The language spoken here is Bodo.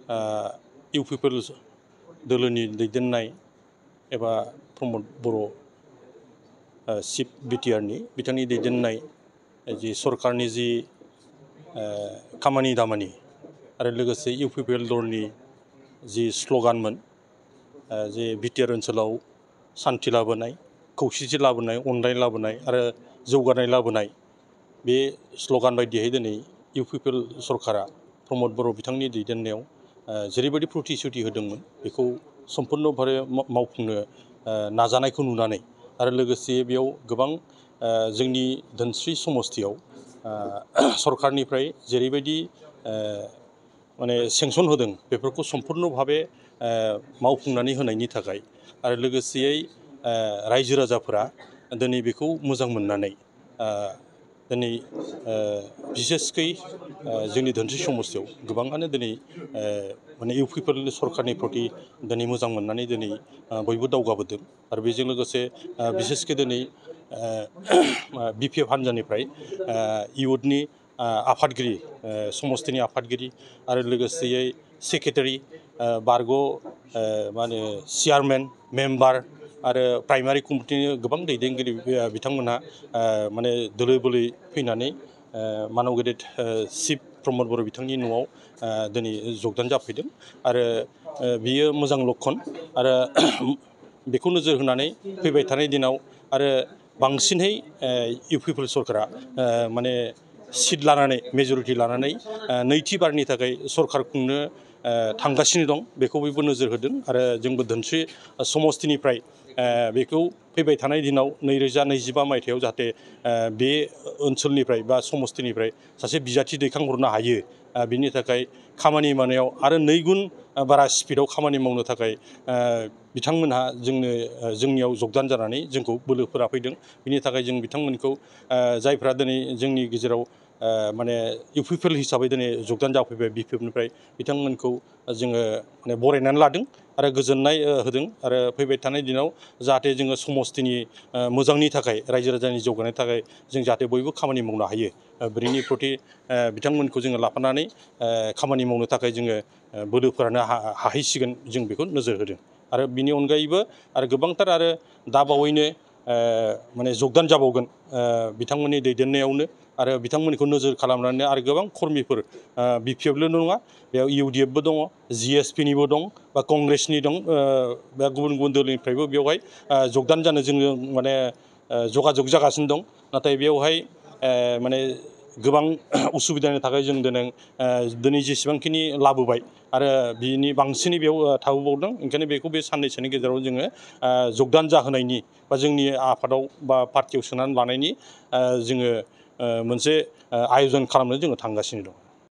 इउ पिपल्स दोलोनि दैदेननाय एबा प्रमद बर' चिफ बिटिआरनि बिथांनि दैदेननाय जि सरकारनि जि खामानि दामानि आरो लोगोसे इउ पिपिएल दलनि जि स्ल'गानमोन जे बिटिआर ओनसोलाव शान्ति लाबोनाय खौसेथि लाबोनाय अनलायनाय लाबोनाय आरो जौगानाय लाबोनाय बे स्ल'गान बायदियै दिनै इउ पिपिएल सरकारा प्रमद बर' बिथांनि दैदेननायाव जेरैबायदि प्रतिश्रुति होदोंमोन बेखौ सम्पुर्नभावे मावफुंनो नाजानायखौ नुनानै आरो लोगोसे बेयाव गोबां जोंनि धोनस्रि समस्तियाव सरकारनिफ्राय जेरैबायदि माने सेंसन होदों बेफोरखौ सम्पुर्नभावे मावफुंनानै होनायनि थाखाय आरो लोगोसेयै रायजो राजाफोरा दिनै बेखौ मोजां मोननानै दिनै बिसेसकै जोंनि धोनस्रि समस्तियाव गोबाङानो दिनै माने इउ पिपिएल सरकारनि प्रति दिनै मोजां मोननानै दिनै बयबो दावगाबोदों आरो बेजों लोगोसे बिसेसकै दिनै बिपिएफ हान्जानिफ्राय इउथनि आफादगिरि समस्तिनि आफादगिरि आरो लोगोसेयै सेक्रेटारि बारग' मा होनो चेयारमेन मेम्बार आरो प्राइमारि कमिटिनि गोबां दैदेनगिरि बिथांमोनहा माने दोलो बोलै फैनानै मानव गेदेर चिफ प्रमद बर' बिथांनि न'आव दिनै जगदान जाफैदों आरो बियो मोजां लक्षन आरो बेखौ नोजोर होनानै फैबाय थानाय दिनाव आरो बांसिनै इउ पिपिएल सरकारा माने सिट लानानै मेजरिटि लानानै नैथि बारनि थाखाय सरकार खुंनो थांगासिनो दं बेखौ बयबो नोजोर होदों आरो जोंबो धोनस्रि समस्तिनिफ्राय बेखौ फैबाय थानाय दिनाव 2025 मायथाइयाव जाहाथे बे ओनसोलनिफ्राय बा समस्तिनिफ्राय सासे बिजाथि दैखांहरनो हायो बिनि थाखाय खामानि मावनायाव आरो नैगुन बारा स्पिडआव खामानि मावनो थाखाय बिथांमोनहा जोंनियाव जगदान जानानै जोंखौ बोलोफोरा फैदों बिनि थाखाय जों बिथांमोनखौ जायफ्रा दिनै जोंनि गेजेराव माने इउ पिपिएल हिसाबै दिनै जगदान जाफैबाय बिपिएफनिफ्राय बिथांमोनखौ जोङो माने बरायनानै लादों आरो गोजोननाय होदों आरो फैबाय थानाय दिनाव जाहाथे जोङो समस्तिनि मोजांनि थाखाय रायजो राजानि जौगानायनि थाखाय जों जाहाथे बयबो खामानि मावनो हायो बेनि प्रति बिथांमोनखौ जोङो लाफानानै खामानि मावनो थाखाय जोङो बोलोफोरानो हाहैसिगोन जों बेखौ नोजोर होदों आरो बिनि अनगायैबो आरो गोबांथार आरो दाबावैनो माने जगदान जाबावगोन बिथांमोननि दैदेननायावनो आरो बिथांमोनखौ नोजोर खालामनानै आरो गोबां कर्मिफोर बिपिएफल' नङा बेयाव इउडिएफबो दङ जिएसपिनिबो दं बा कंग्रेसनि दं बा गुबुन गुबुन दोलोनिफ्रायबो बेवहाय जगदान जानो जोङो माने जगाजग जागासिनो दं नाथाय बेवहाय माने गोबां उसुबिदानि थाखाय जों दिनै जेसेबांखिनि लाबोबाय आरो बिनि बांसिनै बेयाव थाबोबावदों ओंखायनो बेखौ बे साननैसोनि गेजेराव जोङो जगदान जाहोनायनि बा जोंनि आफादाव बा पार्टियाव सोनानै लानायनि जोङो मोनसे आयजन खालामनो जोङो थांगासिनो दं।